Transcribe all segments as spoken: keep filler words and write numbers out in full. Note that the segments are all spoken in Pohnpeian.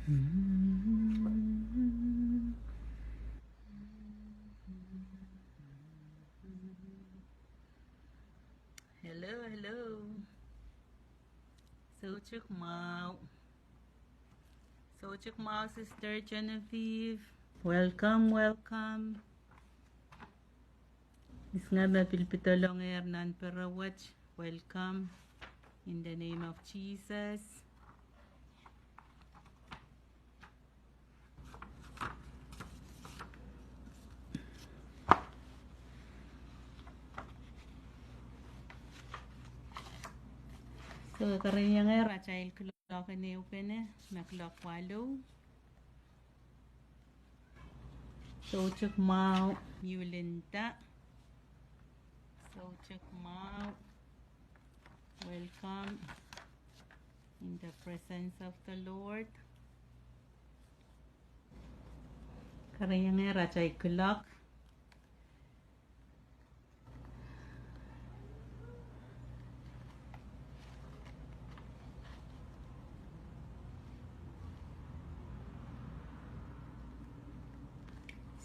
Hello, hello. Soutik mwahu. Soutik mwahu, Sister Genevieve. Welcome, welcome. Ihs ngehi me pil pedolongehr nan perewet, welcome in the name of Jesus. So, kereniengehr atail kuloak en ehupene, me kuloak walu. Soutik mwahu, Miulinda. Soutik mwahu. Welcome in the presence of the Lord. Kereniengehr atail kuloak.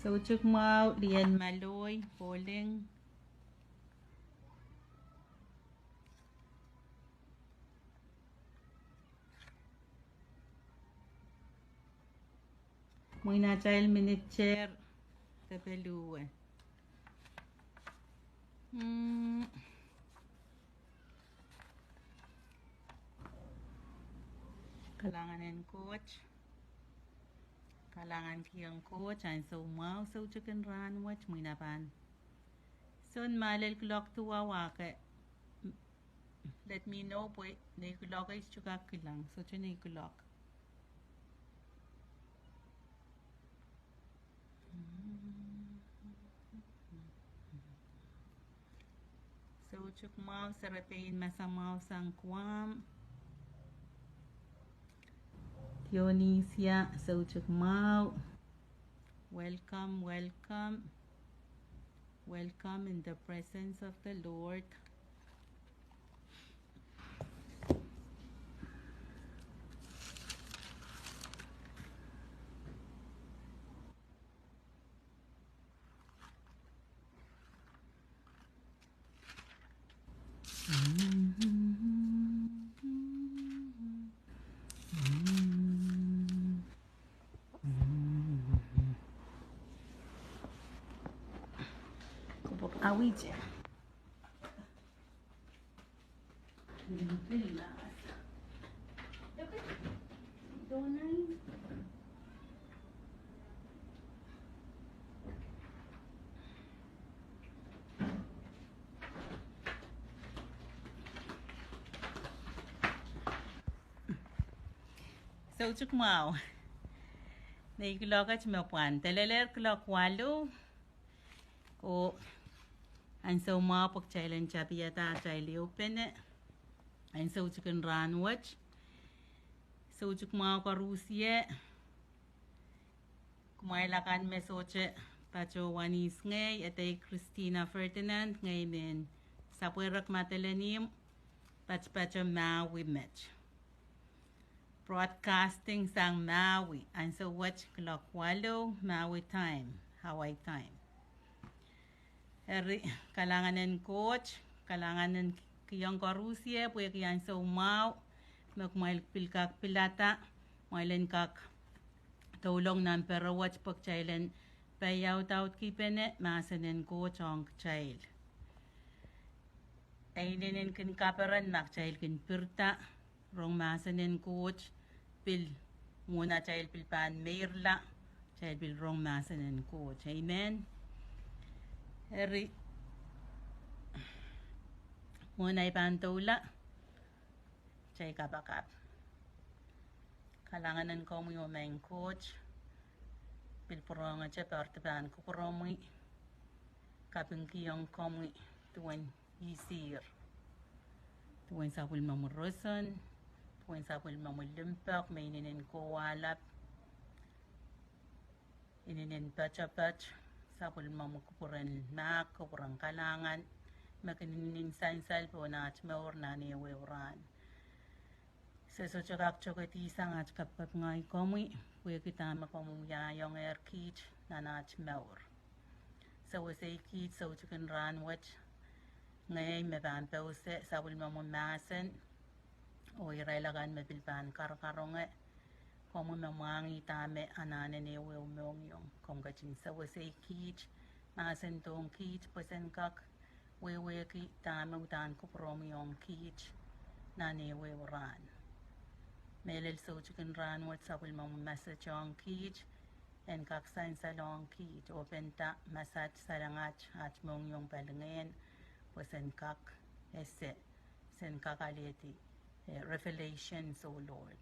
Soutik mwahu, Lien Maloi, Poling. Mwein atail minit ehr de pil luwe. Mm. Kalahngan en Koht. Kalahngan kihong Koht ansou mwahu, soutik en rahnwet, mwein a pahn soun malel kuloak duwau ke. Let me know pwe nei kuloak ehu sohte kak kilang, sohte nei kuloak. Soutik mwahu, serepein masamwahu sang Guam. Dionisia, soutik mwahu. Welcome, welcome. Welcome in the presence of the Lord. Kupwuk awije. Soutik mwahu. Nei kuloak et me pwand. Delelehr kuloak walu. Ko ansou mwahu pwe kitail en tapihada atail ehupene. Ansou soutik en rahnwet. Soutik mwahu koaros ie. Kumwail akan me sohte patohwan ihs ngehi, edei Christina Ferdinand, ngehi mehn Sapwerek Madolenihmw, patopato Maui met. Broadcasting sang Maui, ansou wet kuloak walu, Maui time, Hawaii time. Eri, kalahngan en Koht, kalahngan en kihong koaros ie, pwehki ansou mwahu, me kumwail pil kak pilada, kumwail en kak doulong nan perewet pwe kitail en peiaudaudkipene mahsen en Koht ong kitail. E inenen kin kaperen ma kitail kin pirida rong mahsen en Koht, pil mwohn atail pil pahn meirla, kitail pil rong mahsen en Koht. Amen. Eri, mwohn ei pahn doula, kitail kapakap. Kalahngan en komwi oh Maing Koht, pil pwurehngete pwe re pahn kupwuromwi, kapingkihong komwi duwen isir. Duwen sapwellimomwi roson, duwen sapwellimomwi limpoak me inenen kowahlap, inenen poatopoat, sapwellimomwi kupwuren mahk, kupwuren kalahngan, me kin inenen sansal pohn aht mour nan ehuehu rahn. Se sohte kak tokedihsang aht kapikapinga komwi, pwehki dahme komwi wiahiong ehr kiht nan aht mour. Sewesei kiht soutik en rahnwet, ngehi me pahn pousehla sapwellimomwi mahsen, oh irail akan me pil pahn karakaronge, komwi me mwahngih dahme anahne en ehuehu mohngiong. Komw ketin sewesei kiht, mahsendohng kiht pwe sen kak wehwehki dahme uhdahn kupwuromwi ong kiht nan ehuehu rahn. Mehlel soutik en rahnwet sapwellimomwi message ong kiht, en kak sansal ong kiht, oh penda masaht, salengat, aht mohngiong palingehn, pwe sen kak ese, sen kak alehdi, eh, revelations, oh Lord.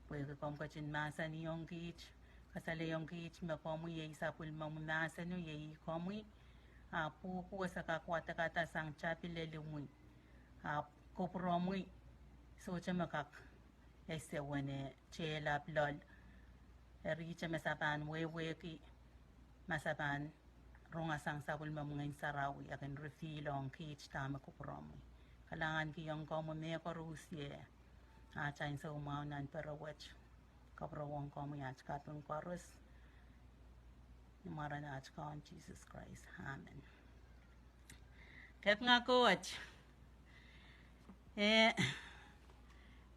Pwehki komw ketin mahsanihong kiht, kasalehiong kiht me komwi iei sapwellimomwi mahseno, iei komwi, ahpw pwuhpwuo se kak wadekada sang tapi lel imwi, ahpw kupwuromwi sohte me kak ese uwen e tehlap loal. Eri ihte me se pahn wehwehki ma se pahn rongasang sapwellimomwi Ngehn Sarawi e kin reveal ong kiht dahme kupwuromwi. Kalahnganki ong komwi mehkoaros, iei aht ansou mwahu nan pere wet. Kapwurehng komwi aht kaping koaros ni mwaren aht Kaun Sises Krais. Amen. Kapinga Koht. Eh,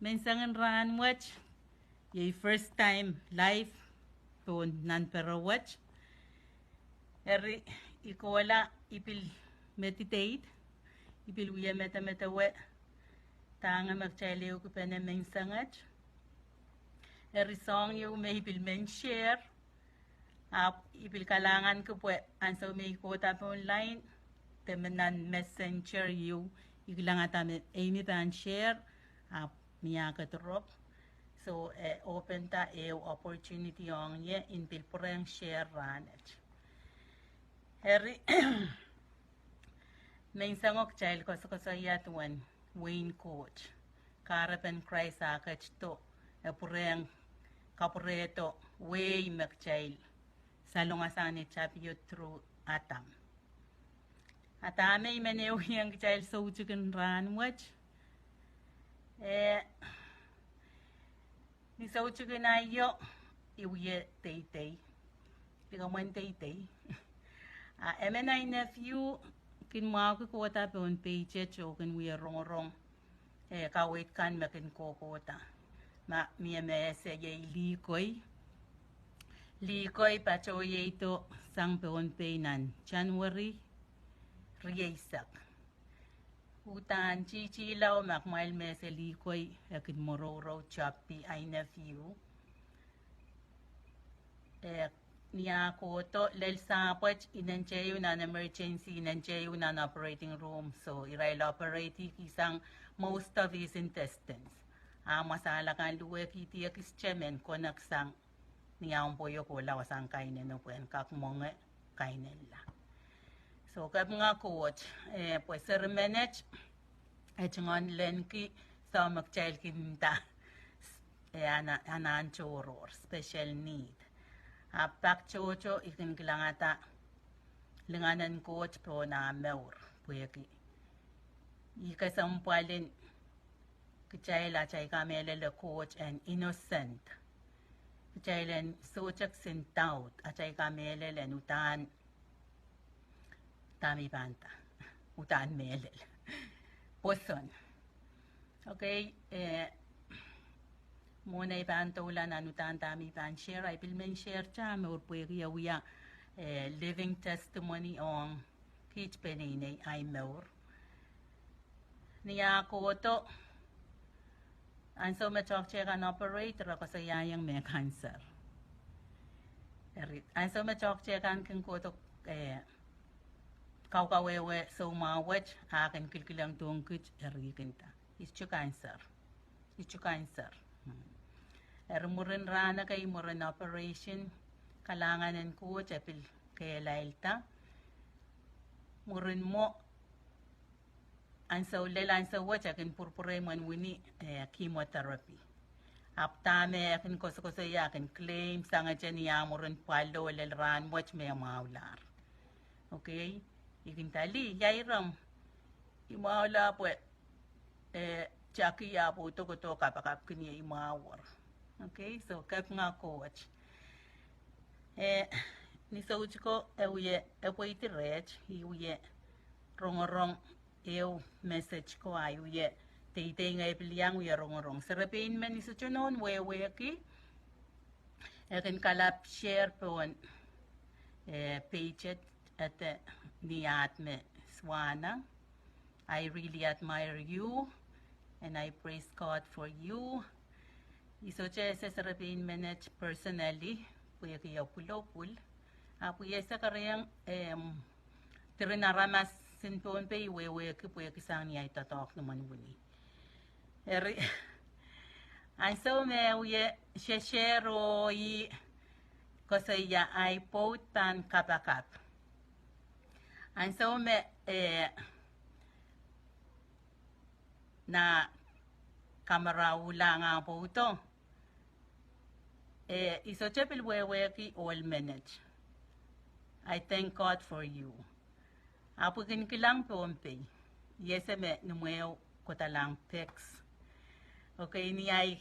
menseng en rahnwet, iei first time live pohn nan pere wet. Eri, I kohla, I pil meditate, I pil wie medemedewe dahme kitail ehukipene menseng et. Eri soahng ieu me I pil men share, ahpw I pil kalahnganki pwe ansou me I kohda pohn line, de me nan messenger ieu, I kilangada me eimwi pahn share, ahpw ni ah kedirop. So, eh, openda ehu opportunity ong ie in pil pwurehng share rahnwet. Eri, menseng o kitail koasokoasoia duwen wehin Koht. Kahrepen Krais ah ketido, e pwurehng kapwurehdo wehi me kitail salongasang ni tapio through Adam. A dahme I men ehuiong kitail soutik en rahnwet, eh, ni soutik en aio, I wie deidei. Likamw en deidei. A emen ahi nephew kin mwahuki kohda pohn Pohnpei oh kin wie rongorong, eh, kaweid kan me kin kohkohda. Ma mie me ese iei lih koi. Lih koi patohieido sang Pohnpei nan January rieisek. Uhdahn titilau ma kumwail me ese lih koi, e kin mwororo, toppi, ahi nephew. Eh, ni ah kohdo, lel sahpwet, I nenteieu nan emergency, I nenteieu nan operating room, so irail operate-kihsang most of his intestines. A mwasahla kan luwehkihdi ekis temen connect sang ni ah omw pwoyo kohla wasahn kaineno pwehn kak mwenge kainenla. So, kapinga Koht, eh, pwe seri menet, e tungoal lenki, soh me kitail kin nda, eh, ana, anahn tohrohr, special need. A pak tohto I kin kilangada lingan en Koht pohn ah mour, pwehki I kesempwalin kitail atail kamehlele Koht en innocent. Kitail en sohte kisin doubt, atail kamehlele en uhdahn dahme I pahn nda, uhdahn mehlel. Pwoson. Okay, eh, mwohn ei pahn doula nan uhdahn dahme I pahn share, I pil men share ta mour pwehki e wia, eh, living testimony ong kiht peneinei ahi mour. Ni ah kohdo, ansou me toahkte kan operate, re koasoiaiong me cancer. Eri, ansou me toahkte kan kin kohdo, eh, kaukawehwe soumwahu wet, a kin kilkilengdohng kiht, eri I kin nda, it's a cancer. It's a cancer. Hmm. Eri mwurin rahn ekei, mwurin operation, kalahngan en Koht e pil kehlailda. Mwurin mwo, ansou lel ansou wet e kin pwurpwurei mwohn wini, eh, chemotherapy. Ahpw dahme e kin koasokoasoia, e kin claim sangete ni ah mwurin pwalo lel rahnwet me e mwahulahr. Okay? I kin nda, Lih, ia iromw? I mwahula pwe, eh, taki ahpw dokodo kapakap kin iei mwahuer. Okay, so kapinga Koht. Eh, ni soutiko e wie, e pweidi reht, I wie rongorong ehu message ko, I wie deidei ngehi pil iang wie rongorong. Serepein men, ni sohte nohn wehwehki, e kin kalap share pohn, eh, page et, et, eh, ni aht me Swana. I really admire you, and I praise God for you. I sohte ese serepein menet personally, pwehki e pwulopwul. Ahpw I ese kerehng, em, diren aramas en Pohnpei I wehwehki pwehki sang ni ahi doadoahk ni imwen wini. Eri, ansou me e wie share oh I koasoia ahi pwoud pahn kapakap. Ansou me, eh, nah kamera uhla ngehi pwoudo, eh, I sohte pil wehwehki ohl menet. I thank God for you. Ahpw I kin kilang Pohnpei. I ese me ni mwehu kodalahng peks. Okay, ni ahi,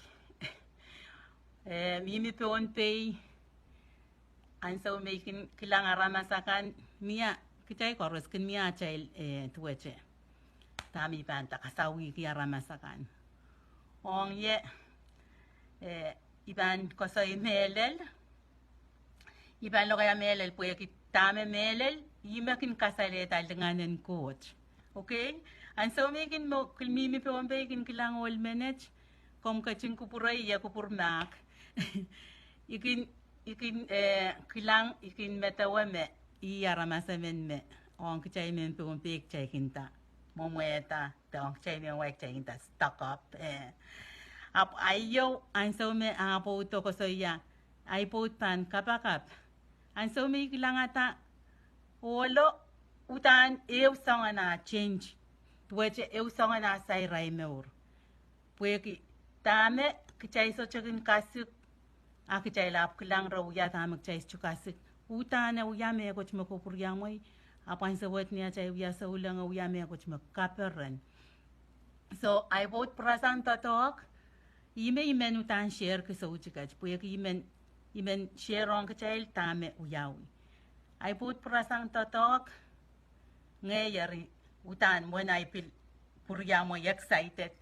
eh, mihmi Pohnpei, ansou me I kin kilang aramas akan, mie, kitail koaros kin mie atail, eh, duwehte dahme I pahn nda, kasawihki aramas akan. Ong ie, eh, I pahn koasoi mehlel, I pahn lokaia mehlel pwehki dahme mehlel, ih me kin kasalehda lingan en Koht. Okay? Ansou me I kin mo-, kin mihmi Pohnpei, I kin kilang ohl menet, komw ketin kupwurei, I kupwur mahk. I kin, I kin, eh, kilang, I kin medewe me, ih aramas emen me, ong kitail mehn Pohnpei kitail kin nda mwomwehda, de ong kitail mehn wai kitail kin nda stuck up, eh. Ahpw aio, ansou me ah pwoudo koasoia ahi pwoud pahn kapakap. Ansou me I kilangada ohlo, uhdahn ehu soangen ah change. Duwehte ehu soangen ah sair ahi mour. Pwehki dahme kitail sohte kin kasik, a kitail ahpw kilang re wia dahme kitail sohte kasik. Uhdahn e wia mehkot me kopwuriamwei, ahpw ansou wet ni atail wia souleng e wia mehkot me kaperen. So, ahi pwoud pwurasang doadoahk, ih me I men uhdahn share ki soutiket, pwehki I men, I men share ong kitail dahme wiawi. Ahi pwoud pwurasang doadoahk, ngehi eri uhdahn mwein ahi pil pwuriamwei, excited.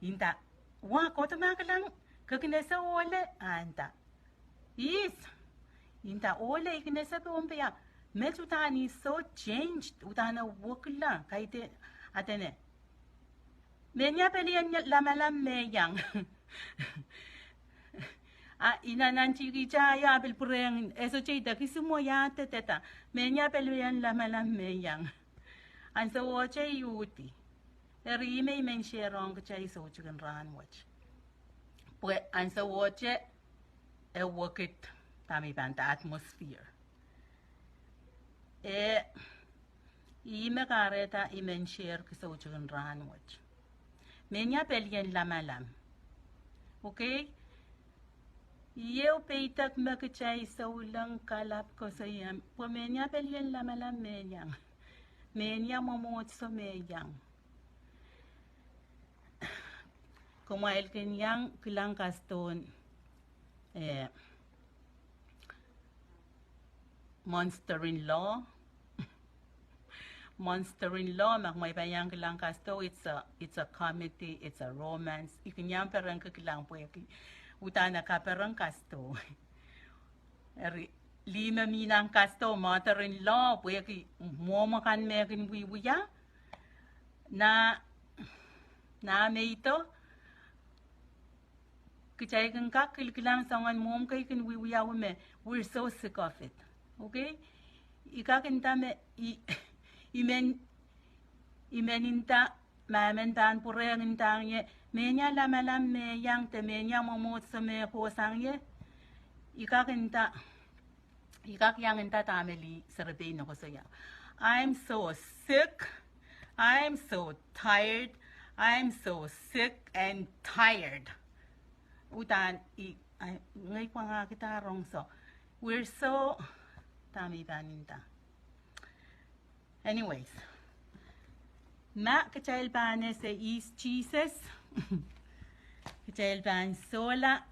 I nda, wa, kohdo ma kilang, ke kin ese ohl e? Ah nda, yes. I nda, ohl e, I kin ese Pohnpei a. Met uhdahn is so changed, uhdahn e wekila, kaidehn, adene, mehnia pelien lamalam me iang. A, I nantihkihte ia pil pwurehng, e sohte idek, I sohte mwo ia dededa. Mehnia pelien lamalam me iang. Ansou ohte I uhdi. Eri ih me I men share ong kitail soutikin rahnwet. Pwe ansou ohte e wekid, dahme I pahn nda, atmosphere. Eh, ih me kahrehda I men share ki soutikin rahnwet. Mehnia pelien lamalam. Okay? Ieu peidek me kitail souleng kalap koasoia, pwe mehnia pelien lamalam me iang. Mehnia mwomwohdiso me iang. Kumwail kin iang kilang kasdohn, eh, Monster in Law. Monster in Law, ma kumwail pahn iang kilang kasdo, it's a, it's a comedy, it's a romance. I kin iang peren ki kilang pwehki uhdahn e kaperen kasdo. Eri, lih me mi nan kasdo, Mother in Law, pwehki mwomw akan me kin wiewia. Nah, nah meido, kitail kin kak kilkilang soangen mwomw kei kin wiewia me, we're so sick of it. Okay? I kak nda me, I, I men, I men nda, ma men pahn pwurehng ndahng ie, mehnia lamalam me iang de mehnia mwomwohdiso me kohsang ie. I kak nda, I kak iang nda dahme lih serepein e koasoia. I'm so sick. I'm so tired. I'm so sick and tired. Uhdahn I, I, ngehi pwangahn kihda rong so. We're so, dahme I pahn nda. Anyways, ma kitail pahn ese ihs Sises, Kitail pahn sohla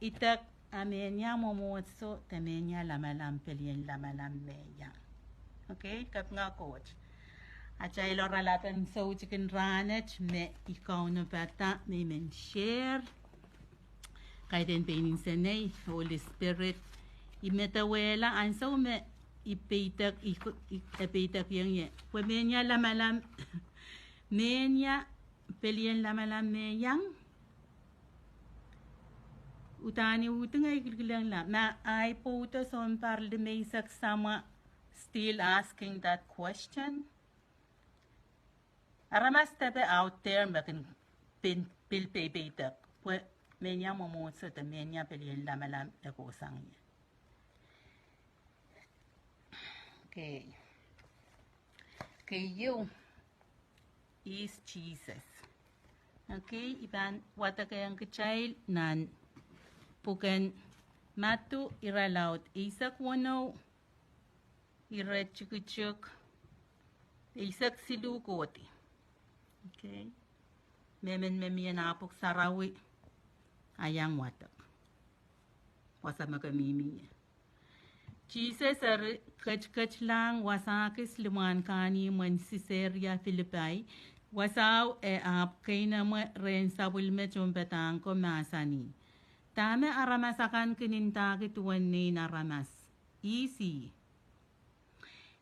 idek, a mehnia mwomwohdiso de mehnia lamalam, pelien lamalam me iang. Okay, kapinga Koht. Atail oaralapen soutikin rahnwet me I kaunopada me I men share. Kaidehn pein insenei, Holy Spirit, I medewehla ansou me I peidek, I, I, I peidekiong ie. Pwe mehnia lamalam, mehnia pelien lamalam me iang. Udahn I uhdi ngehi kilkilengla, ma ahi pwoudo sounpar limeisek samwa still asking that question. Aramas depe out there me kin pil, pil peipeidek, pwe mehnia mwomwohdiso de mehnia pelien lamalam e kohsang ie. Okay. Keieu is Jesus. Okay, I pahn wadekehng kitail nan pwuken Madiu irelaud eisek weneu, iretikitik eisek siluh kohdi. Okay. Mehmen me mie nan pwuhk sarawi, a iang wadek. Wasa me ke mihmi ie. Jesus eri ketiket lahng wasa kis limwahn kahnimw en Siseria Pilipai, wasao e ahpw keinemwe rehn sapwellime tohnpadahk ko, mahsanih: Dahme aramas akan kin ndahki duwen Nein Aramas? Ihs ih?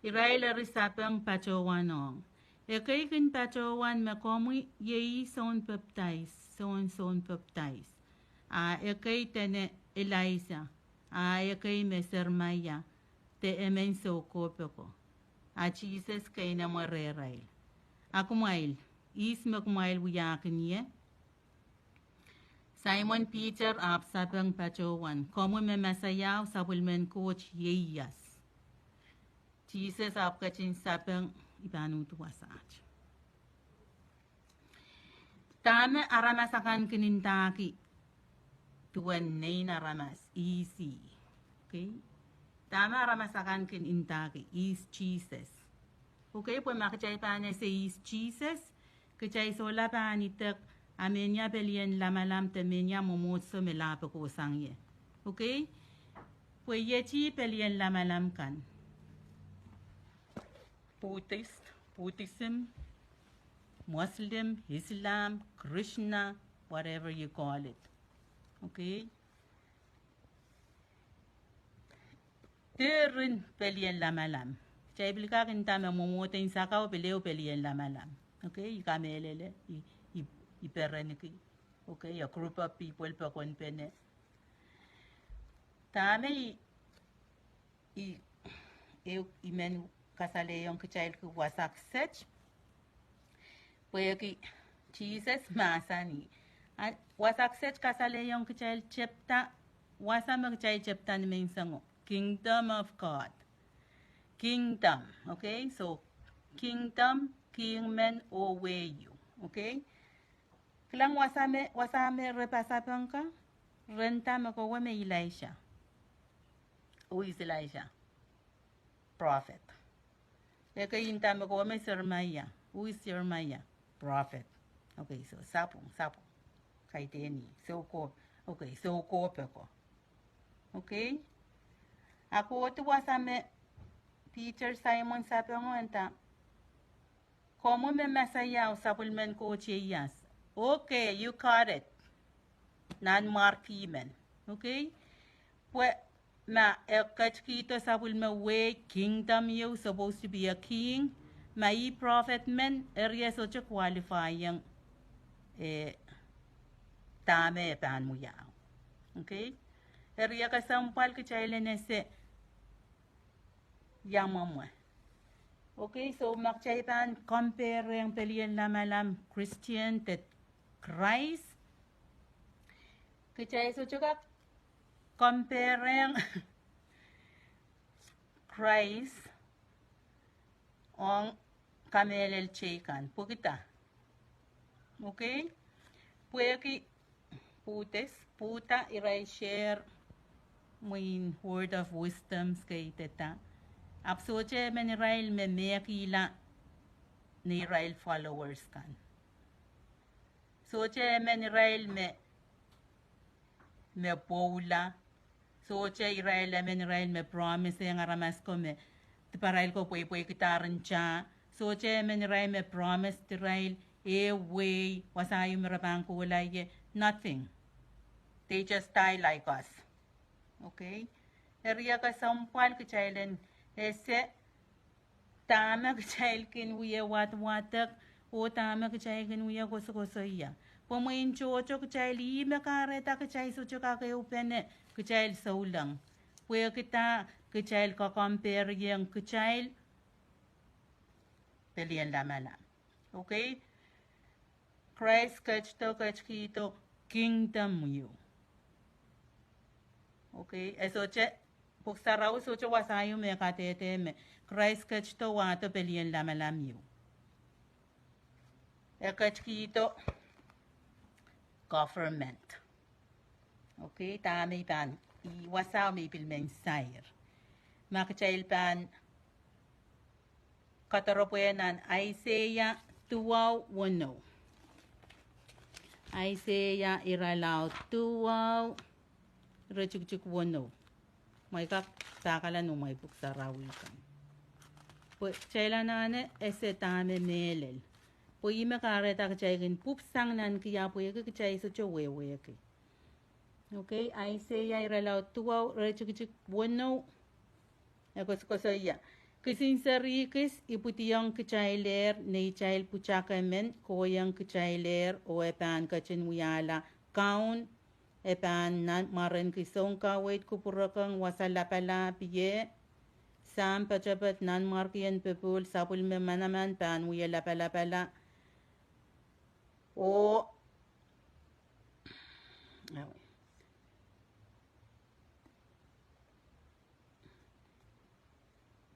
Irail eri sapeng patohwanohng: Ekei kin patohwan me komwi iei ih Soun Pepdais, Soun, Soun Pepdais. A ekei dene Elaisa, a ekei me Seremaia, de emen soukohp ako. A Jesus keinemwe rehrail: A kumwail, ihs me kumwail wiahkin ie? Simon Peter ahpw sapeng patohwan: Komwi me Mesaiao, sapwellimen Koht ieias. Jesus ahpw ketin sapeng: I pahn uhd wasaht. Dahme aramas akan kin ndahki duwen Nein Aramas? Ihs ih? Okay. Dahme aramas akan kin ndahki? Ihs Jesus? Okay, pwe ma kitail pahn ese ihs Jesus, kitail sohla pahn idek, a mehnia pelien lamalam de mehnia mwomwohdiso me lahpo kohsang ie. Okay. Pwe iet ih pelien lamalam kan: Buddhist, Buddhism, Muslim, Islam, Krishna, whatever you call it. Okay. Diren pelien lamalam. Kitail pil kak nda me mwomwohden sakau pil ehu pelien lamalam. Okay, I kamehlele, I, I, I perenki. Okay, a group of people pokonpene. Dahme I, I, I, I men kasalehiong kitail ki wasaht set. Pwehki Jesus mahsanih. A wasaht set kasalehiong kitail tepda, wasa me kitail tepda ni menseng o. Kingdom of God. Kingdom, okay? So, kingdom, kihng men, oh where you, okay? Kilang wasa me, wasa me re pahn sapeng ka, re nda me kowe me Elijah. Who is Elijah? Prophet. Ekei nda me kowe me Jeremiah. Who is Jeremiah? Prophet. Okay, so sapwung, sapwung. Kaidehn ih, soukohp, okay, soukohp ako. Okay? A kohdi wasa me Peter Simon sapeng o, e nda, Komwi me Mesaiao, sapwellimen Koht ieias. Okay, you got it. Nan mwar kih men. Okay? Pwe ma e ketikihdo sapwellime wehi, kingdom ieu, supposed to be a king, ma ih prophet men, eri e sohte qualify-ong, eh, dahme e pahn wiahu. Okay? Eri e kesempwal kitail en ese ia mwomwe. Okay, so ma kitail pahn compare-eng pelien lamalam Christian de Christ, kitail sohte kak compare-eng Christ ong kamehlel teikan. Pwekida? Okay? Pwehki Buddhist, Buddha irail share mwein word of wisdom kei de da. Ahpw sohte men irail me mehkihla neirail followers kan. Sohte emen irail me, me pwoula. Sohte irail emen irail me promise-ehng aramas ko me diparail ko pweipweiki dahr nta. Sohte emen irail me promise irail ehu wehi, wasa ieu me re pahn kohla ie, nothing. They just die like us. Okay? Eri e kesempwal kitail en ese dahme kitail kin wie wadawadek, oh dahme kitail kin wie kosokosoia. Pwe mwein tohto kitail, ih me kahrehda kitail sohte kak ehupene kitail souleng. Pwehki dah? Kitail compare-ieng kitail pelien lamalam. Okay? Krais ketido, ketikihdo kingdom ieu. Okay, e sohte, Pwuhk Sarawi sohte wasa ieu me kadehde me Krais ketido wahdo pelien lamalam ieu. E ketikihdo government. Okay, dahme I pahn, ih wasao me I pil men sair. Ma kitail pahn kadarapwe nan Aiseia duwau weneu. Aiseia irelaud duwau, iretikitik weneu. Mwein kak pahkala noumw ei Pwuhk Sarawi kan. Pwe kitail anahne ese dahme mehlel. Pwe ih me kahrehda kitail kin pwupwsang nan kiap pwehki kitail sohte wehwehki. Okay, Aiseia irelaud duwau, iretikitik weneu. E kosokosoia. Kisin serihkis ipwidiong kitailehr, neitail pwutak emen kohieng kitailehr, oh e pahn ketin wiahla kaun, e pahn nan mwaren ki sounkaweid kupwurokong wasa lapalap ie, sahm poatopoat nanmwarkien popohl sapwellime manaman pahn wie lapalapala. Oh,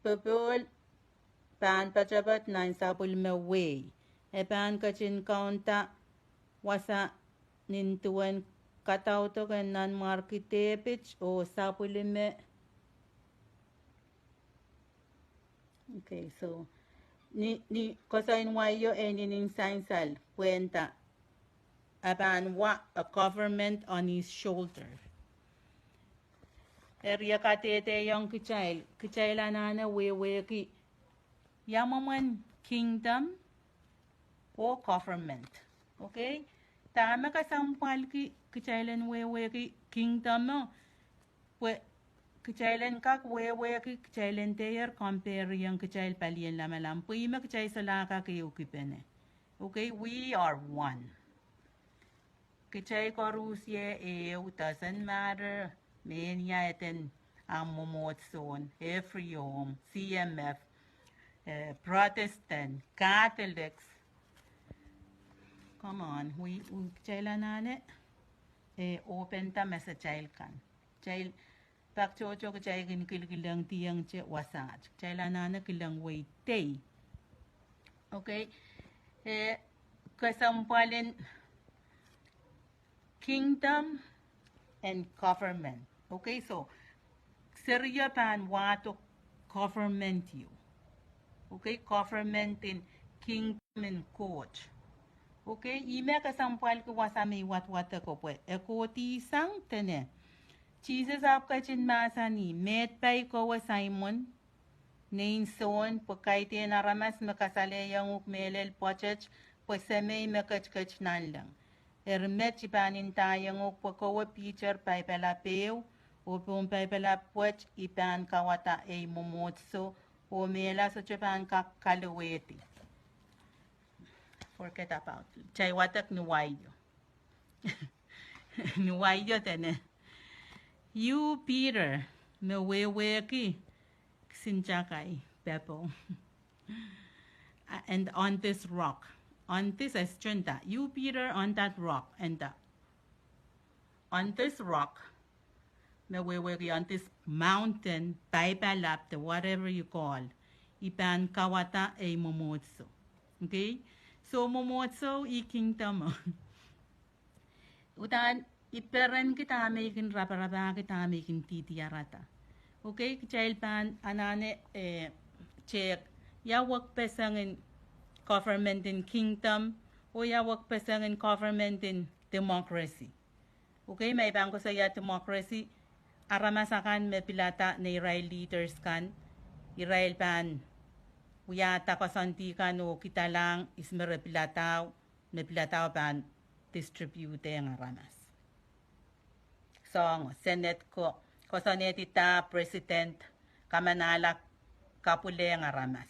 popohl pahn poatopoat nan sapwellime wehi. E pahn ketin kaunda wasa nin duwen kadaudok en nanmwarki Depit oh sapwellime. Okay, so ni, ni koasoin wai ieu e inenen sansal pwehn dah? E pahn wa a government on his shoulder. Eri e kadehdehiong kitail, kitail anahne wehwehki ia mwomwen kingdom oh government. Okay? Dahme kesempwalki kitail en wehwehki kingdom o? Pwe kitail en kak wehwehki kitail en dehr compare-iong kitail pelien lamalam. Pwe ih me kitail solahr kak ehukipene. Okay, we are one. Kitail koaros ie ehu, doesn't matter mehnia eden ahmw mwomwohdiso, Every Home, C M F, eh, Protestant, Catholics. Come on, we, we, kitail anahne, eh, open dah mesatail kan. Kitail pak tohto kitail kin kilkilengdiong te wasaht. Kitail anahne kilengwei tei. Okay. Eh, kesempwalen kingdom and government. Okay, so serio pahn wahdo government ieu. Okay, government en kingdom en Koht. Okay, ih me kesempwalki wasa me I wadwadek ko pwe e kohdihsang dene Sises ahpw ketin mahsanih, meid pai kowe Saimon, nein Sohn, pwe kaidehn aramas me kasalehiong uhk mehlel pwoatet, pwe Semei me ketiket nanleng. Eri met I pahn ndaiong uhk pwe kowe Piter paipalap ehu, oh pohn paipalap wet I pahn kawada ei mwomwohdiso, oh mehla sohte pahn kak kalowehdi. Forget about it. Kitail wadek ni wai ieu. Ni wai ieu dene, you Peter, me wehwehki kisin takai, pebble. And on this rock, on this, e sohte dah, you Peter, on that rock, and dah, on this rock, me wehwehki on this mountain, paipalap, the whatever you call, I pahn kawada ei mwomwohdiso. Okay? So mwomwohdiso ih kingdom o. Uhdahn I perenki dahme I kin raparapahki, dahme I kin dihdiarada. Okay, kitail pahn anahne, eh, check ia wekpeseng en government en kingdom Oh ia wekpeseng en government en democracy. Okay, ma I pahn koasoia democracy, aramas akan me pilada neirail leaders kan, irail pahn wiahda koasoandi kan oh kidalahng ihs me re piladao, me piladao pahn distribute ong aramas. Soangen Senate ko, koasoanehdi da president kamanahla kapwilehng aramas.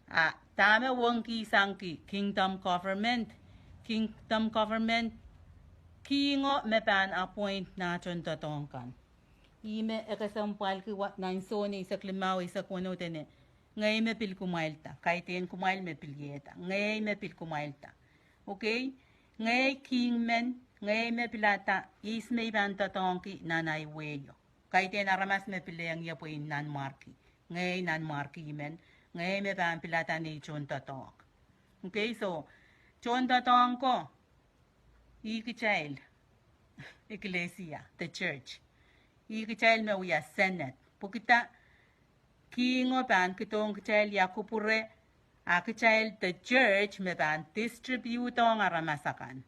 A dahme wengkihsangki kingdom government, kingdom government, kihngo me pahn appoint nahtohn doadoahk kan. Ihme e kesempwalki nan Sohn eisek limau eisek weneu dene, ngehi me pil kumwailda, kaidehn kumwail me pil iehda, ngehi me pil kumwailda. Okay, ngehi kihng men, ngehi me pilada ihs me I pahn doadoahngki nan ahi wehio. Kaidehn aramas me pil ehng ie pwe I nanmwarki. Ngehi nanmwarki men, ngehi me pahn pilada nei tohn doadoahk. Okay, so tohn doadoahk ko, ih kitail, ecclesia, the church. Ih kitail me wia Senate. Pwekida kihngo pahn kidohng kitail ia kupwure, a kitail the church me pahn distribute ong aramas akan.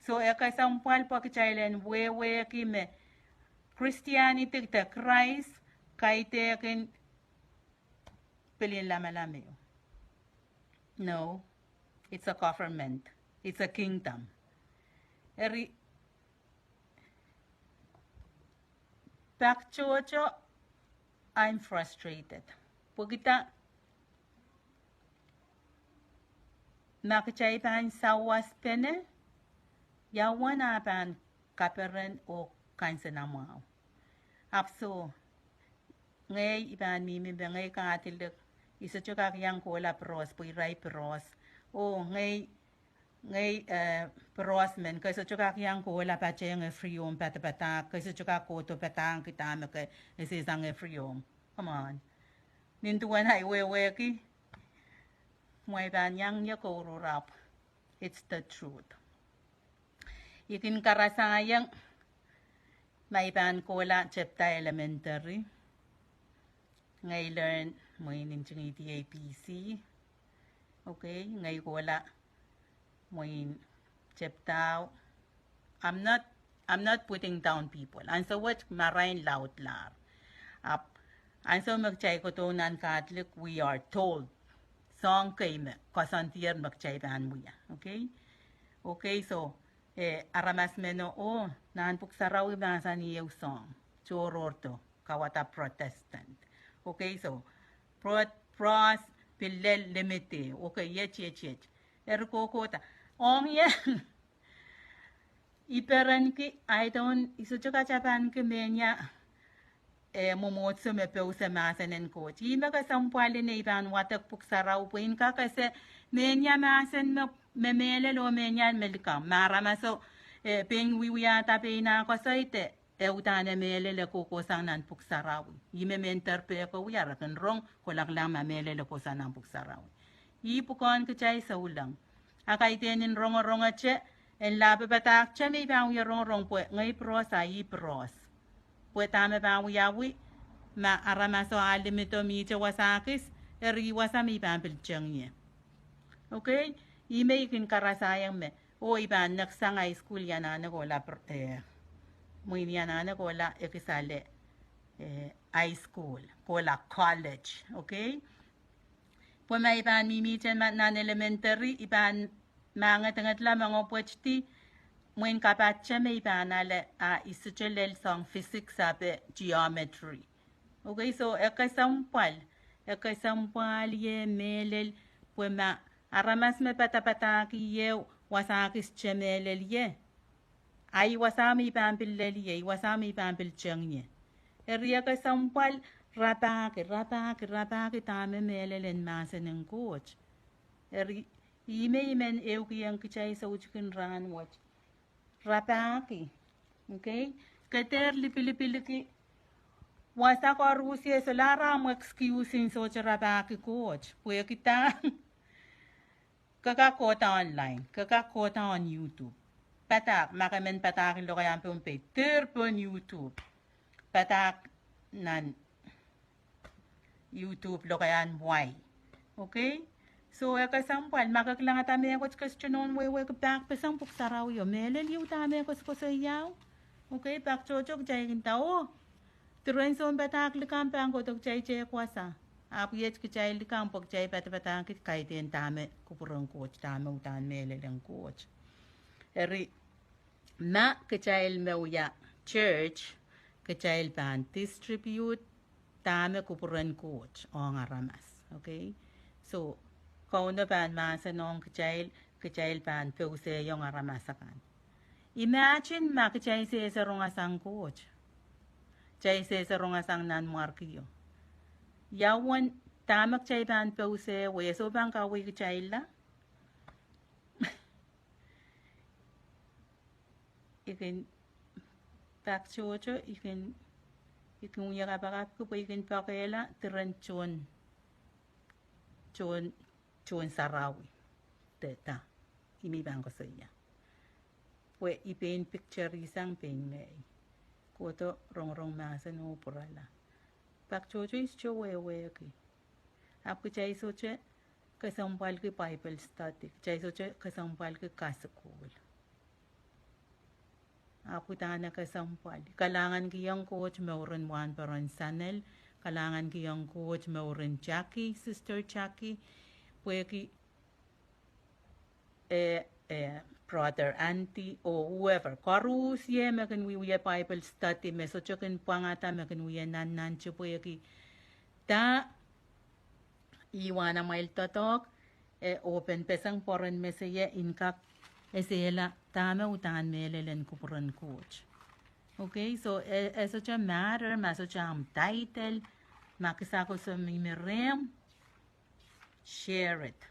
So e kesempwal pwe kitail en wehwehki me Christianity de Christ kaidehkin pilin lamalam ehu. No, it's a government, it's a kingdom. Eri pak tohto, I'm frustrated. Pwekida ma kitail pahn sawaspene, ia uwen a pahn kaperen oh kansenamwahu. Ahpw so, ngehi I pahn mihmi me ngehi Kadilik, I sohte kak iang kohla Perohs pwe irail Perohs. Oh ngehi, ngehi, eh, Perohs men, ke sohte kak iang kohla patehng Ephraim padapadahk, ke sohte kak kohdo padahngki dahme ke esehsang Ephraim. Come on. Nin duwen ahi wehwehki, mwein I pahn iang ie kouruhrapw. It's the truth. I kin karasaiong ma I pahn kohla tepda elementary. Ngehi learn mwein ntingihdi A B C. Okay, ngehi kohla mwein tepdao. I'm not, I'm not putting down people. Ansou wet marain laudla. Ahpw ansou me kitail kohdohng nan Kadilik, we are told soahng kei me koasoandier me kitail pahn wia. Okay? Okay, so, eh, aramas meno, oh, nan Pwuhk Sarawi mahsanih ehu soahng, tohrohrdo, kauwada Protestant. Okay, so, Pro-, Pros pil lel limit. Okay, iet, iet, iet. Eri kohkohda. Ong ie, I perenki, I don't, I sohte katapanki mehnia, eh, mwomwohdiso me pousehla mahsen en Koht. Ih me kesempwal en ei pahn wadek Pwuhk Sarawi pwe I en kak ese mehnia mahsen me, me mehlel oh mehnia me likamw. Ma aramaso, eh, pein wiewiahda pein ah koasoia de, eh, udahn e mehlel e kohkohsang nan Pwuhk Sarawi. Ih me mehn dehr pehkowia re kin rong, kohla kilang ma mehlel e kohsang nan Pwuhk Sarawi. Ih pwukoahn kitail souleng. A kaidehn en rongorongete, en lapepadahkte me I pahn wie rongorong pwe ngehi Pros a ih Pros. Pwe dahme pahn wiawi, ma aramaso ah limito mihte wasa kis, eri wasa me I pahn pil teng ie. Okay? Ih me I kin karasaiong me, oh, I pahn neksang high school I anahne kohla pr-, eh, mwein I anahne kohla ekis ale, eh, high school, kohla college, okay? Pwe ma I pahn mihmihte ma-, nan elementary, I pahn ma ngedingedla me ngopwetdi, mwein kapahte me I pahn ale, a I sohte lel soahng physics ape geometry. Okay, so e kesempwal, e kesempwal ie mehlel, pwe ma aramas me padapadahk ie wasa kis te mehlel ie, a ih wasa me I pahn pil lel ie, ih wasa me I pahn pil teng ie. Eri e kesempwal rapahki, rapahki, rapahki dahme mehlel en mahsen en Koht. Eri ih me I men ehukihong kitail soutikin rahnwet. Rapahki. Okay? Ke dehr lipilipilki wasa koarusie, solahr amw excuse en sohte rapahki Koht. Pwehki dah? Ke kak kohda online, ke kak kohda on YouTube. Padahk, ma ke men padahki lokaiahn Pohnpei, dehr pohn YouTube. Padahk nan YouTube lokaiahn wai. Okay? So, e kesempwal, ma ke kilangada mehkot ke sohte nohn wehwehki pahk peseng pwuhk sarawi o, mehlel ieu dahme e koasokoasoia. Okay, pak tohto kitail kin nda, oh, diren sounpadahk likamw pahn kohdo kitail tehk wasa. Ahpw iet kitail likamw pwe kitail padapadahngki kaidehn dahme kupwuren Koht, dahme uhdahn mehlelen Koht. Eri, ma kitail me wia church, kitail pahn distribute dahme kupwuren Koht ong aramas. Okay? So, Kauno pahn mahsen ong kitail, kitail pahn pousehiong aramas akan. Imagine ma kitail sehse rongasang Koht. Kitail sehse rongasang nanmwarkio. Ia uwen dahme kitail pahn pousehwei, e soh pahn kaweikitailla? I kin pak tohto, i kin, i kin wia kapakapki pwe i kin poakehla diren tohn, tohn, tohn sarawi. Dehda, i mi pahn koasoia. Pwe i pein picture sang pein ngehi. Kohdo rongorong mahsen oh pwurala. Pak tohto i sohte wehwehki. Ahpw kitail sohte kesempwalki Bible study, kitail sohte kesempwalki kasukuhl. Ahpw uhdahn e kesempwal. Kalahngankihong Koht mouren wahnpoaron Sanel, kalahngankihong Koht mouren Jackie, Sister Jackie, pwehki eh, eh, brother Andy, oh whoever. Koarusie me kin wiewia Bible study, me sohte kin pwangada me kin wia nannante pwehki da, ih wahn amwail doadoahk, eh, oh pahn peseng pwoaren meseie en kak esehla dahme uhdahn mehlelen kupwuren Koht. Okay, so, eh, eh, sohte matter, ma sohte ahmw title, ma kisakis o mihmi rehmw, share it.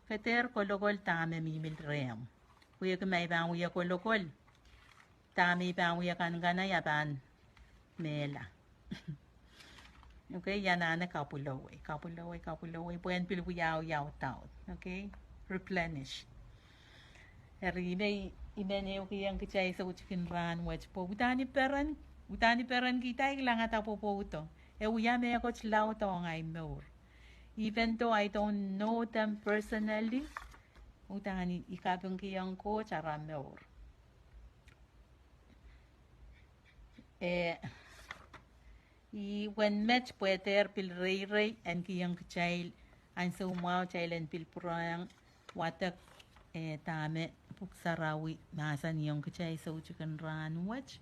Ke dehr kolokol dahme mihmi rehmw. Wehwehki ma i pahn wia kolokol, dahme i pahn wia kanekana ia pahn mehla. Okay, ia anahne kapwilowei, kapwilowei, kapwilowei, pwehn pil wiawi audaud. Okay, replenish. Eri me, i men ehukihong kitail soutikin rahn wet pwe uhdahn i peren, uhdahn i perenkihda, i kilangada pwopwoudo. E wia mehkot laud ong ahi mour. Even though I don't know them personally, uhdahn i, i kapingkihong Koht ara mour. Eh, i wen met pwe dehr pil reirei en kihong kitail ansou mwahu kitail en pil pwurehng wadek, eh, dahme Pwuhk Sarawi mahsanihong kitail soutikin rahn wet.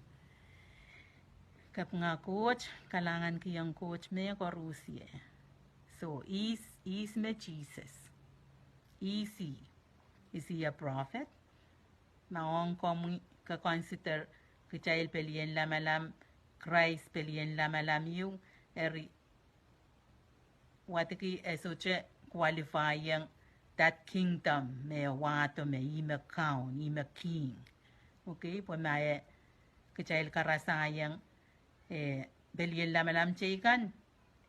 Kapinga Koht, kalahngankihong Koht me koarusie. So, ihs, ihs me Sises? Ihs ih? Is he a prophet? Ma ong komwi ke consider kitail pelien lamalam, Krais pelien lamalam ieu, eri wadek e sohte qualify-ong that kingdom me wahdo me ih me kaun, ih me king. Okay, pwe ma e kitail karasaiong, eh, pelien lamalam teikan,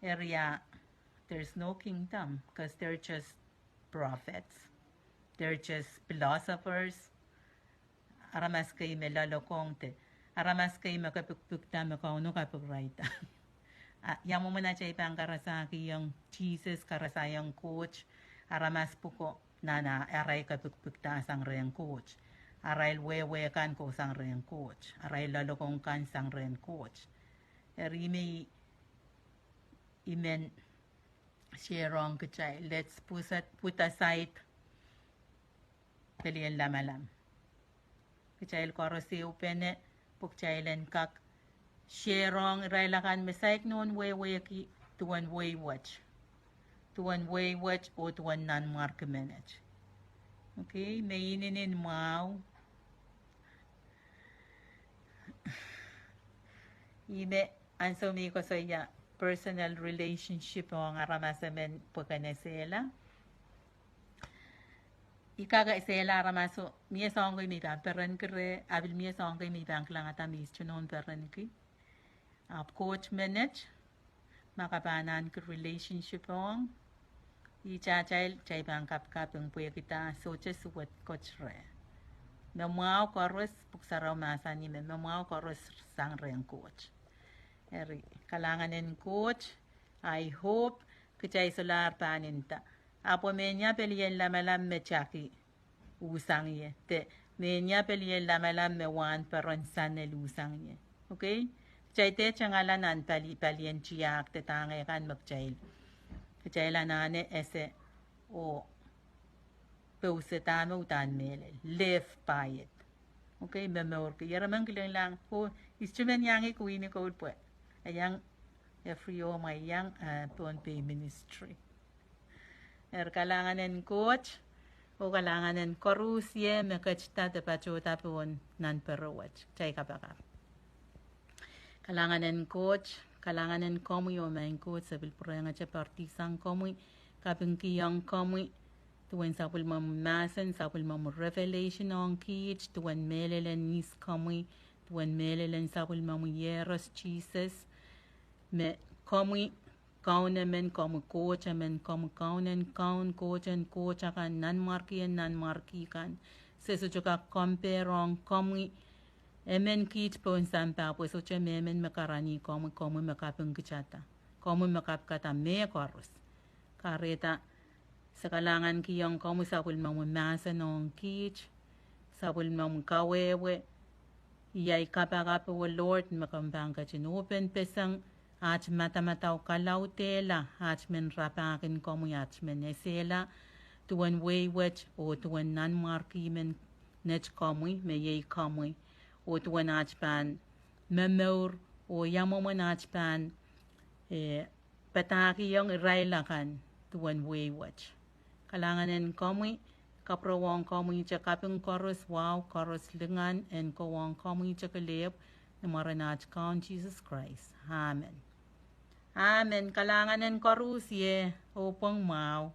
eri a, there's no kingdom, 'cause they're just prophets. They're just philosophers. Aramas kei me loalokong de aramas kei me kepikipikda me Kauno kapikirailda. A, ia mwomwen atail pahn karasakihong Sises, karasaiong Koht, aramas pwuko nan a, arail kepikipikda sang rehn Koht, arail wehwe kan kohsang rehn Koht, arail loalokong kan sang rehn Koht. Eri me i men share ong kitail, let's put, put aside pelien lamalam. Kitail koaros ehupene pwe kitail en kak share ong irail akan me saik nohn wehwehki duwen wehi wet. Duwen wehi wet oh duwen nanmwarki menet. Okay, me inenen mwahu. Ih me ansou me i koasoia personal relationship ong aramas emen pwe ken esehla. I kak esehla aramas o, mie soahng kei me i pahn perenki reh, a pil mie soahng kei me i pahn kilangada me i sohte nohn perenki. Ahpw Koht menet, ma ke pahn ahneki relationship ong, ihte atail, atail pahn kapikaping pwehki da, sohte suwed Koht reh. Me mwahu koaros, Pwuhk Sarawi mahsanih me, me mwahu koaros sang rehn Koht. Eri, kalahngan en Koht, I hope kitail solahr pahn nda, Ahpw mehnia pelien lamalam me taki usang ie, de mehnia pelien lamalam me wahn peren sanel usang ie. Okay? Kitail dehr tengala nan pali, palien tiahk de dahng kan me kitail, kitail anahne ese oh pousehda me udahn mehlel, live by it. Okay, momourki. Eri men kilenglahng, oh, instrument iang I kuini koul pwe, e iang every oh ma iang, eh, Pohnpei ministry. Eri kalahngan en Koht, oh kalahngan en koarusie me ketida de patohda pohn nan pere wet. Kitail kapakap. Kalahngan en Koht, kalahngan en komwi oh maing Koht, se pil pwurehngete poaridi sang komwi, kapingkihong komwi, duwen sapwellimomwi mahsen, sapwellimomwi revelation ong kiht, duwen mehlel en ihs komwi, duwen mehlel en sapwellimomwi Iehros Sises, me komwi Kaun emen, komwi Koht emen, komwi Kaun en kaun, Koht en koht akan, Nanmwarki en nanmwarki kan. Se sohte kak compare ong komwi emen kiht pohn sampah, pwe sohte mehmen me karanih komwi, komwi me kapingkitada, komwi me kapkada mehkoaros. Kahrehda se kalahngankihong komwi sapwellimomwi mahsen ong kiht, sapwellimomwi kawehwe. Iei ahi kapakap, oh Lord, me komw pahn ketin open peseng at madamadau, kalaudehla at men rapahkin komwi, at men esehla duwen wehi wet oh duwen nanmwarki men, net komwi me iei komwi, oh duwen at pahn momour, oh ia mwomwen at pahn, eh, padahkihong irail akan duwen wehi wet. Kalahngan en komwi, kapwurewohng komwihte kaping koaros, wahu koaros, lingan en kohwong komwihte kelehpw, ni mwaren at Kaun Sises Krais. Amen. Amen. Kalahngan en koarusie, oh pwong mwahu.